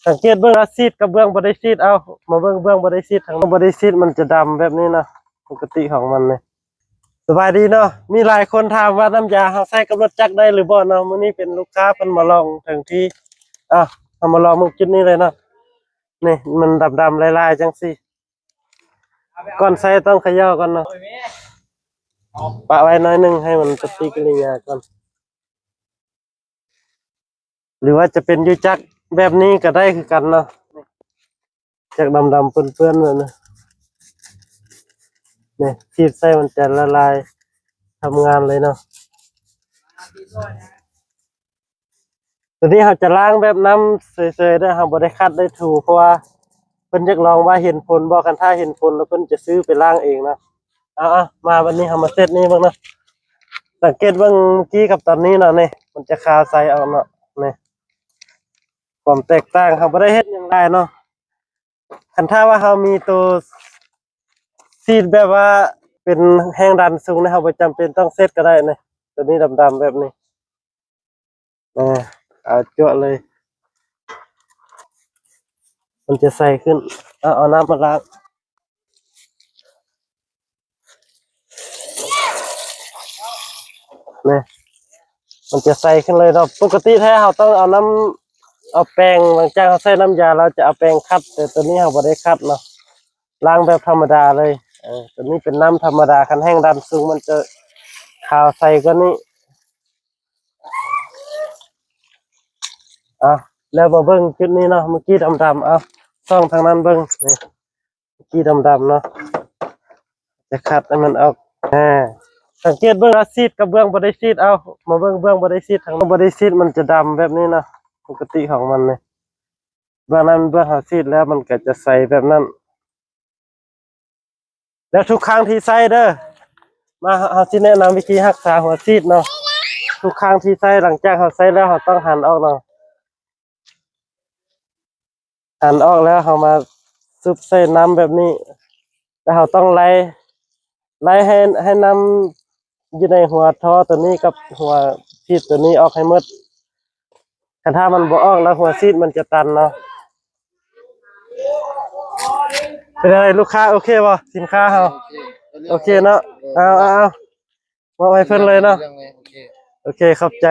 ສັງເກດເບິ່ງວ່າສີດກັບເບື້ອງບໍ່ໄດ້ສີດ. ເອົາ ມາເບິ່ງເບື້ອງບໍ່ໄດ້ສີດ. ທາງບໍ່ໄດ້ສີດມັນຈະດຳແບບນີ້ເນາະ ປົກກະຕິຂອງມັນນີ້. ສະບາຍດີເນາະ. ມີຫຼາຍຄົນຖາມວ່ານ້ຳຢາເຮົາໃຊ້ກັບລົດຈັກໄດ້ຫຼືບໍ່ເນາະ. ມື້ນີ້ເປັນລູກຄ້າເພິ່ນມາລອງເຖິງທີ່. ເອົາ ເຮົາມາລອງເບິ່ງຈຸດນີ້ເລີຍເນາະ. ນີ້ມັນດຳໆລາຍໆຈັ່ງຊີ້. ກ່ອນໃຊ້ຕ້ອງເຂຍ່າກ່ອນເນາະ. ປະໄວ້ໜ້ອຍໜຶ່ງໃຫ້ມັນປະຕິກິລິຍາກ່ອນ. ຫຼືວ່າຈະເປັນຢູ່ຈັກແບບນີ້ກໍໄດ້ຄືກັນເນາະ. ຈັກດຳໆເປື້ອນໆແບບນີ້. ນີ້ ສີດໃສ່ມັນຈະລະລາຍ ທຳງານເລີຍເນາະ. ຕົວນີ້ເຮົາຈະລ້າງແບບນ້ຳເຊີຍໆເດີ ເຮົາບໍ່ໄດ້ຂັດໄດ້ຖູ ເພາະວ່າເພິ່ນຢາກລອງວ່າເຫັນຜົນບໍ່. ຄັນຖ້າເຫັນຜົນແລ້ວເພິ່ນຈະຊື້ໄປລ້າງເອງເນາະ. ເອົາໆ ມາບັດນີ້ເຮົາມາເຊັດນີ້ເບິ່ງເນາະ. ສັງເກດເບິ່ງເມື່ອກີ້ກັບຕອນນີ້ເນາະ ນີ້ມັນຈະຂາວໃສອອກເນາະ. ນີ້ ຄວາມແຕກຕ່າງ ເຮົາບໍ່ໄດ້ເຮັດຫຍັງຫຼາຍເນາະ. ຄັນຖ້າວ່າເຮົາມີໂຕສີດແບບວ່າເປັນແຮງດັນສູງນີ້ ເຮົາບໍ່ຈຳເປັນຕ້ອງເຊັດກໍໄດ້ນີ້. ໂຕນີ້ດຳໆແບບນີ້ ເອົາ ເອົາຈົວະເລີຍ ມັນຈະໃສຂຶ້ນ. ເອົາ ເອົານ້ຳມາລ້າງ. ນີ້ ມັນຈະໃສຂຶ້ນເລີຍເນາະ. ປົກກະຕິແທ້ເຮົາຕ້ອງເອົານ້ຳ ເອົາແປງ ຫຼັງຈາກເຮົາໃຊ້ນ້ຳຢາ ເຮົາຈະເອົາແປງຂັດ, ແຕ່ໂຕນີ້ເຮົາບໍ່ໄດ້ຂັດເນາະ, ລ້າງແບບທຳມະດາເລີຍ. ເອີ ໂຕນີ້ເປັນນ້ຳທຳມະດາ, ຄັນແຮງດັນສູງມັນຈະຂາວໃສກວ່ານີ້. ເອົາ ແລ້ວມາເບິ່ງຈຸດນີ້ເນາະ, ເມື່ອກີ້ດຳໆ ເອົາ ສ່ອງທາງນັ້ນເບິ່ງ ນີ້ ກີ້ດຳໆເນາະ, ຈະຂັດໃຫ້ມັນອອກ. ອາ ສັງເກດເບິ່ງວ່າສີດກັບເບື້ອງບໍ່ໄດ້ສີດ. ເອົາ ມາເບິ່ງເບື້ອງບໍ່ໄດ້ສີດ, ທາງບໍ່ໄດ້ສີດມັນຈະດຳແບບນີ້ເນາະ, ປົກກະຕິຂອງມັນນີ້. ເບື້ອງນັ້ນເບື້ອງເຮົາສີດແລ້ວມັນກໍຈະໃສແບບນັ້ນ. ແລ້ວທຸກຄັ້ງທີ່ໃຊ້ເດີ ມາ ເຮົາຊິແນະນຳວິທີຮັກສາຫົວສີດເນາະ. ທຸກຄັ້ງທີ່ໃຊ້ ຫຼັງຈາກເຮົາໃຊ້ແລ້ວ ເຮົາຕ້ອງຫັນອອກເນາະ. ຫັນອອກແລ້ວເຮົາມາຊຸບໃສ່ນ້ຳແບບນີ້ ແລ້ວເຮົາຕ້ອງໄລ່ ໄລ່ໃຫ້ ໃຫ້ນ້ຳຢູ່ໃນຫົວທໍ່ໂຕນີ້ກັບຫົວສີດໂຕນີ້ອອກໃຫ້ໝົດ. ຄັນຖ້າມັນບໍ່ອອກແລ້ວຫົວສີດມັນຈະຕັນເນາະ. ເປັນໃດລູກຄ້າ ໂອເຄບໍ່ ສິນຄ້າເຮົາ? ໂອເຄ ໂອເຄເນາະ. ເອົາ ເອົາ ເອົາ ມອບໃຫ້ເພິ່ນເລີຍເນາະ. ໂອເຄ ໂອເຄ ຂອບໃຈ.